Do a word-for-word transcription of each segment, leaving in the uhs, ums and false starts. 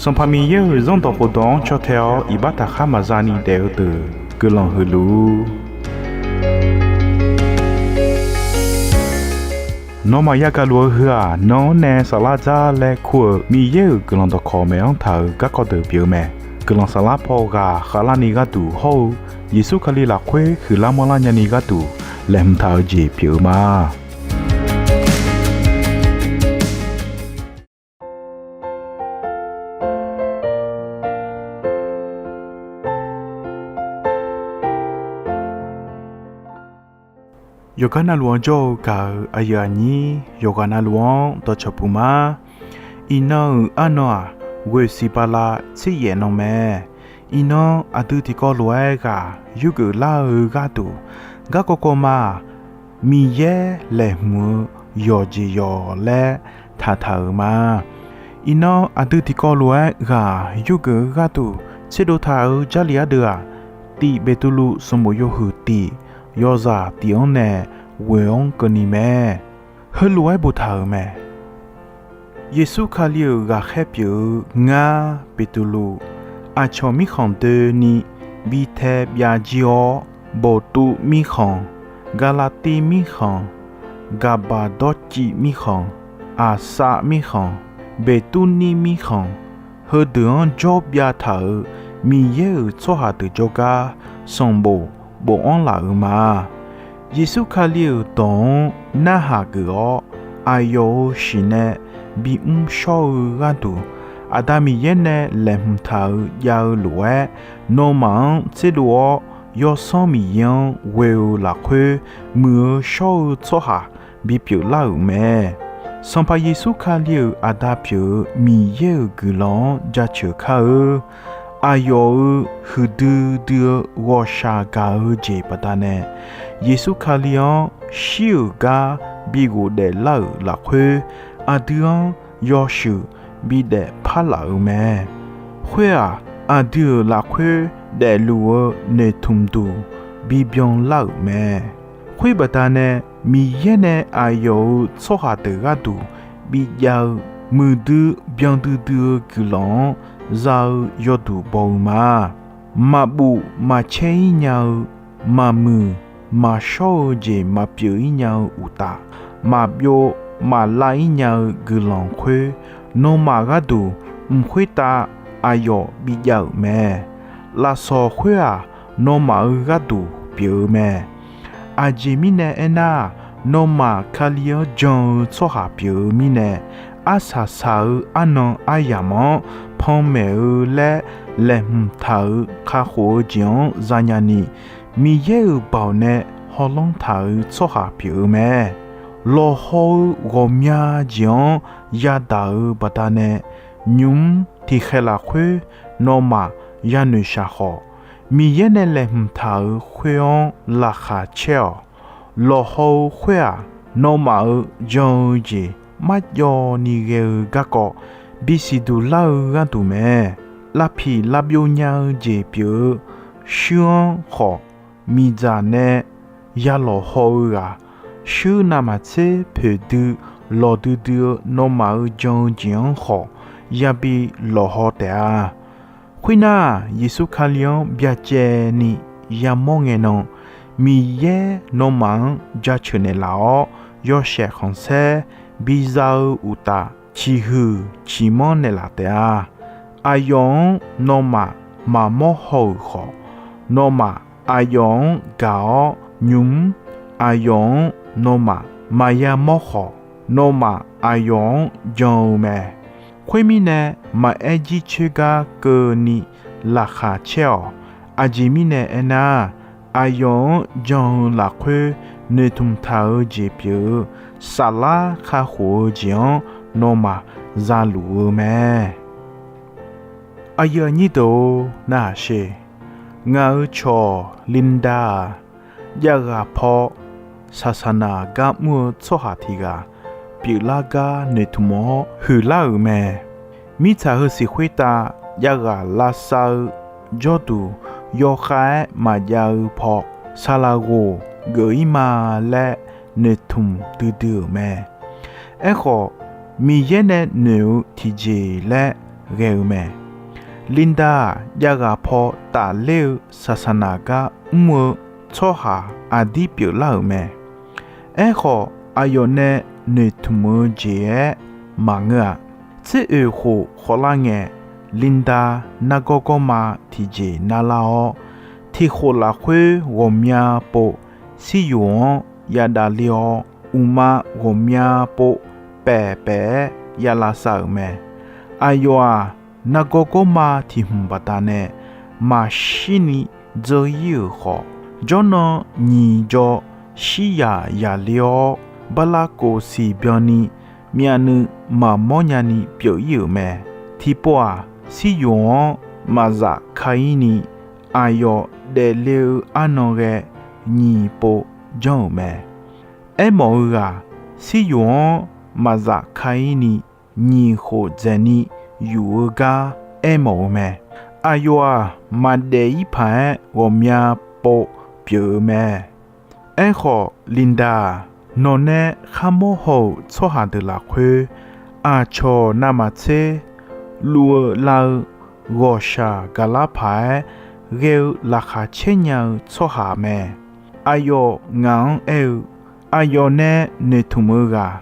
Sanqpaq Miqyaer-euq Zanrdawq khofdawq-anr caw tae-awr iqbax taqkhar maqza ni daef-eu deuq guiqlanq huiq luf-ur. Nawmaf yagaq luf-eu heu-aq, nan-anr nae saflar dzar laer kur-euq Miqyaer-euq guiqlanq dawqkawq maeq-anr taq-euq garkawv deuq pyeuf-eu mae. Guiqlanq saflar paw ghaq khavlarni gharduq hawr-eu Yeqsur Kali lafkhoer huiqlar manrlar nyani gharduq laeqhmq taq-eu jeq pyeuf-eu ma. Yawqgar navluf-anr jawr-eu gaq-eu aqyuif aqnyir yawqghaq navluf-anr dawqcawq puq ma. Iqnan-euq arnan-aq, ghoeq siq bala tser yaef nan mae. Iqnan aqdui tiqkawv lof-aer ghaq yurgeuf lar-eu gharduq, garkawv kawv ma-aq, Miqyaer laeqhmq-eu yawqjeq yawq laer taqtaq-euq ma. Iqnan aqdui tiqkawv lof-aer ghaq yurgeuf-eu gharduq tserdov taq-euq Jarlif ardeuv-aq, Tiv Beqtuvluv sanqbof yawhuiq tif yawzaq tif-anr nae ghoeq-anr keuvni mae. Heulof-aer boftaq-euq mae. Yeqsur Kali-euq ghaqkhaer pyeuf-eu ngar Beqtuvluv, aqcawq mirkhanq doeni bi tae byav jir-awr, Boqtuv mirkhanq, Gaqlaqtiv mirkhanq, Gaqbaq dawrciv mirkhanq, Aqsav mirkhanq, Beqtuvniv mirkhanq, heudeuq-anr jawr byav taq-euq Miqyaer-euq tsawrhaq deuq jawrgar sanqbof bofanr laf-euq ma. Yeqsur Kali-euq dawq-anr narhaq geuf-awr, aqyawf-euq shiq nae bimr shawr-eu gharduq, Aqda Miqyaer nae laeqhmq taq-euq jav-eu lof-aer, nawmaf-anr tserdov-awr, Yawsanr Miqyaer-anr ghoe-eu lafkhoer muiq-eu shawr-eu tsawrhaq bipyeuf lar-euq mae. Sanqpaq Yeqsur Kali-euq Aqda pyeuf-eu Miqyaer-euq guiqlanq-anr jaceuq kar-eu. Aqyawf-euq huiqdui dui-eu ghawqshaq gaq-eu jeq baqdanae, Yeqsur Kali-anr shir-euq gar bi ghofdaef lar-euq lafkhoer, aqdui-anr yawshuif bidaef par laf-euq mae. Khoer-aq, aqdui-euq lafkhoer daefluf-eu noeqtmq duq bibyan lar-euq mae. Khoer baqdanae, Miqyaer nae aqyawf-euq tsawrhaq deuq gharduq bijav-eu muiqdui byandui dui-eu guiqlanq-anr za-eu yawduq baw-eu ma. Maqbuf maqcaer-ir nya-eu, maqmuiq maqshawr-eu jeq maqpyeuf-ir nya-eu uqtaf, maqbyov maqlav-ir nya-eu guiqlanq khoer, nawmaf gharduq mq khoertav aqyawf bijav-euq mae. Lafsawq khoer-aq, nawmaf-euq gharduq pyeuf-eu mae. Aqjeq mirnae aernar-aq, nawmaf Kali-anr jan-eu tsawrhaq pyeuf-eu mirnae, arsaq saq-eu arnan aryamq-anr panmaeq-eu laer laeqhmq taq-euq kakhof-eu jeq-anr zanya ni, Miqyaer-euq baoq nae hawlanr taq-euq tsawrhaq pyeuf-eu mae. Lawqhaw-eu ghawqmya jeq-anr yadaq-eu baqdanae, nymq-mr tiqkhaeq lafkhoer nawmaf yanoeq shaq khawf, Miqyaer nae laeqhmq taq-euq khoer-anr laqkhaq caer-awq. Lawqhaw-eu khoer-aq, nawmaf-euq jan-eu jeq marjawv ni ghae-eu garkawv bisiq duq lar-eu gharduq mae. Lavpiq lavbyov nya-eu jeq pyeuf-eu shuir-anr khawf, miqdzaq nae ya lawqhaw-eu ghaq, shuir navmaqtser poeqdui lawqdui dui-eu nawmaf-euq jan-eu jeq-anr khawf, yabi lawqhaw taef-a. Khoernar, Yeqsur Kali-anr byacaevni yamawr ngae nan, Miqyaer nawmaf-anr jaceuq naeqlaf-awr, yawshaef khanqsaer biza-eu uqtaf, ciqhuiq ciqmanr naeqlaf taef-a. Aqyawf-anr nawmaf maqmawr haw-euq khawf, nawmaf aqyawf-anr gaq-awr nymq-mr, aqyawf-anr nawmaf maqya mawr khawf, nawmaf aqyawf-anr jan-eu mae. Khoermirnae, maqaer jircoer gar keuvni laqkhaq caer-awq. Aqjeq mirnae aernar, aqyawf-anr jan-eu lafkhoer noeqtmq taq-eu jeq pyeuf-eu saflar kakhof-eu jeq-anr nawmaf zaluf-eu mae. Aqyuif aqnyir deuq-or, narhaq sher. Ngaq-euq cawq Linda-aq, javghaq paw saqsaqnaq gar mr-eu tsawrhaq tiq ghaq pyeuflar gar noeqtmq-awr huiqlar-euq mae. Mirtsaq heusiq khoertav javghaq lavsav-eu jawrduq yawkhav-aer maqjav-eu paw saqlaq ghof geuf-ir ma laer noeqtmq duidui-euq mae. Aerkhawf, Miqyaer nae noeq-eu tiqjeq laer ghae-eu mae. Linda-aq, javghaq paw tafler-eu saqsaqnaq gar mr-eu tsawrhaq aqdir pyeuflar-euq mae. Aerkhawf, aqyawf nae noeqtmq-eu jeq-aer maqngeur-a. Tser oeq khof khawvlar ngae, Linda nargawr gawrma tiqjeq narlar-awr, tiq khof lafkhoer ghawqmya pov siryoq-anr yadavler-awr, uqma ghawqmya pov paef paef-aer yalavsav-euq mae. Aqyawf-aq, nargawr gawrma tiq hmq baqdanae maqshirni dzeur-ir-euq khawf, jawrnan nyiq jaw shir yaq yaqler-awr, barlar kof siq byanni myavnuiv maqmawr nyani pyeuf-ir-euq mae. Tiqpov-aq, siryoq-anr maqzaf ka-ir ni, aqyawf daefle-eu arnan ghae nyiq pov janr-euq mae. Aermawf-eu ghaq, siryoq-anr maqzaf ka-ir ni nyiq khof dzaeqni yuf-eu gar aermawf-eu mae. Aqyawf-aq, maqdaef-ir paq-aer ghawqmya pov pyeuf-eu mae. Aerkhawf, Linda-aq, nawqnae kharmawr haw-euq tsawrhaq deuq lafkhoer, aqcawq navmaqtser luf-eu lav-eu ghawqshaq gaqlar paq-aer ghae-eu laqkhaq caer nya-eu tsawrhaq mae. Aqyawf ngaq-anr aer-eu, aqyawf nae noeqtmq-eu ghaq,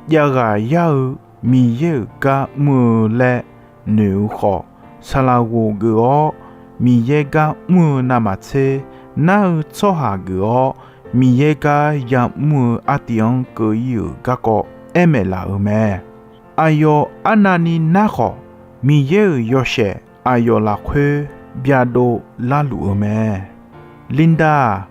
javghaq yar-eu Miqyaer-euq gar mr-eu laer noeq-eu khawf, saqlaq ghof geuf-awr Miqyaer gar mr-eu navmaqtser, nar-eu tsawrhaq geuf-awr Miqyaer gar yamr-eu artiv-anr keuv-ir-euq garkawv aer maeqlaf-euq mae. Aqyawf arnavni nar khawf, Miqyaer-euq yawshaef aqyawf lafkhoer byadov larluf-eu mae. Linda-aq,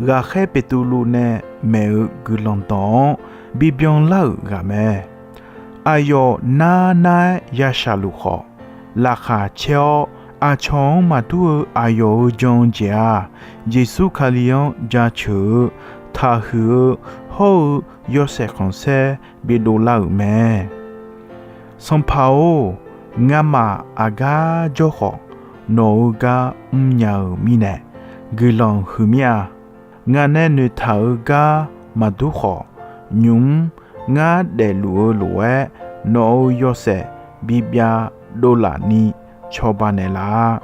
ghaqkhaer Beqtuvluv nae maeq-eu guiqlanq dawq-anr bibyan lar-euq ghaq mae. Aqyawf nar nar-aer ya shaqluf khawf, laqkhaq caer-awr aqcawq-anr maqdur-eu aqyawf-euq jan-eu jeq-aq, Yeqsur Kali-anr jaceuq-eu, taqhuiq-eu hawr-eu yawshaef khanqsaer bidov lar-euq mae. Sanqpaq-or, ngamaf aqgar jawr khawf, nawq-euq gar mrnya-euq mirnae guiqlanq huiqmir-a. Ngaq nae noeqtaq-eu gar maqdur khawf, nymq-mr ngar daefluf-eu lof-aer nawq-euq yawshaef bibyav dovlaf ni cawba naeqlaf-a.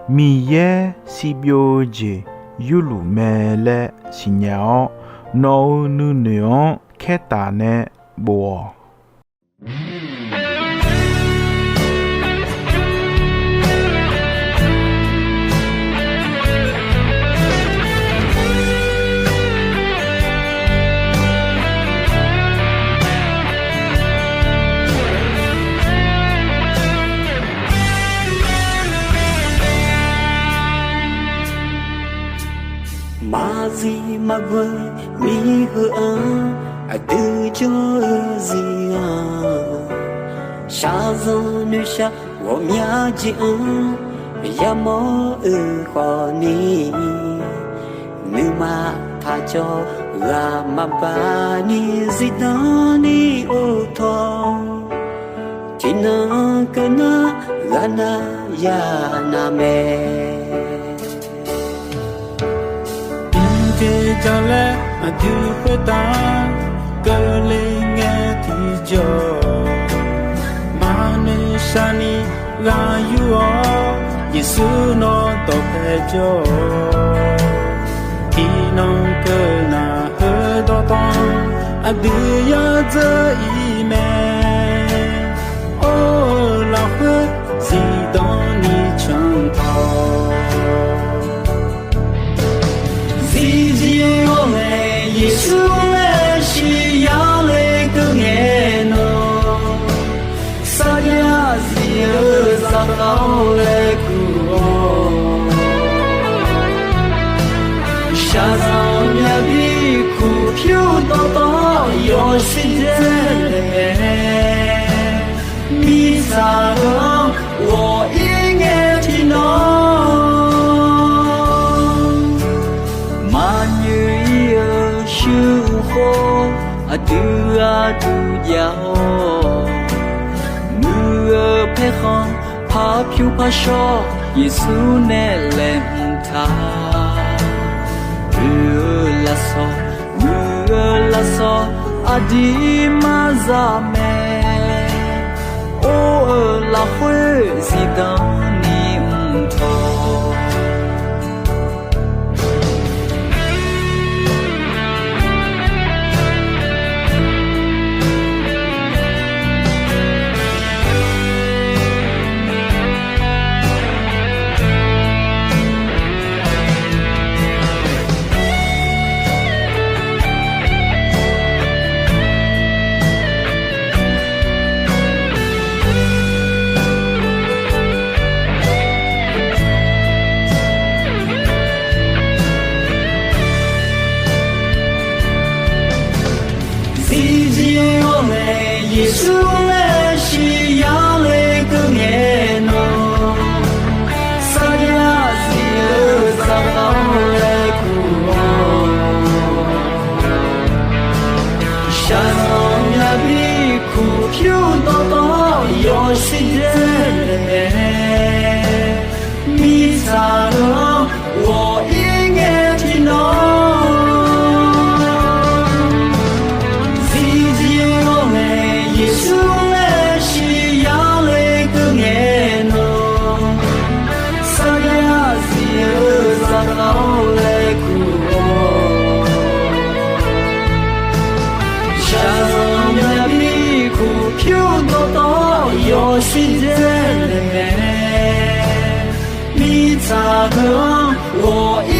Miqyaer shivbyov-eu jeq yurluf mae laer siqnya-awr, nawq-euq nuinoeq-anr khaertaf nae bof-awq. Maqzif maqghoe miqhuiq-anr aqdui jawr-eu zir-anr, shaqzanq noeqshaq ghawqmya jeq-anr yamawr-euq khawfni, nuima taqcawv ghaq maqbaq ni zifdan ni uvtawq, tiqnan keuv nar ghaq nar ya nar mae. Mqjeq jaq laer aqdui khoertav keuvle ngae tiqjawr, maqnoeq shaqni ghaq yur-awr, Yeqsur nawr dawqpae jawr-awq. Tiqnan keuv nar heudawq tawv aqdui yadzeur-ir mae. Or-eu lafkhoer zifdan ni canq tawq, zifzif-awr nae Yeqsur laer siqyar le keuv ngae nawr, sarjax zif-eu zaqkhav-awr laer kur-awr, shaqzanq myavbi kuq pyur dawqtawv yawshuif dzae laeq mae. Mirtsaq-eu-anr ghawq-ir ngae tiqnan, maqnyoeq-ir-eu shuir-eu khawf, aqdui aqdui jav-awr, muiq-eu paerkhanq par pyur par shawr Yeqsur nae laeqhmq taq. Oe-eu lafsawq, muiq-eu lafsawq aqdir maqzaq mae. Or-eu lafkhoer zifdan ni mqtawq. Zifjir-awr nae Yeqsur laer shir yale keuv ngae nawr, sarjax zif-eu zaqkhav-anr laer kur-awr, shaqzanq myav bi kuq pyur dawqtawv yawshuif dzae naeq mae. Mirtsaq heu-anr ghawq-ir ngae tiqnan, zifjir-awr nae Yeqsur laer shir yale keuv ngae nawr, sarjax zif-eu zaqkhav-anr laer kur-awr, shaqzanq myav bi kuq pyur dawqtawv yawshuif dzae naeq mae. Mirtsaq heu-anr ghawq-ir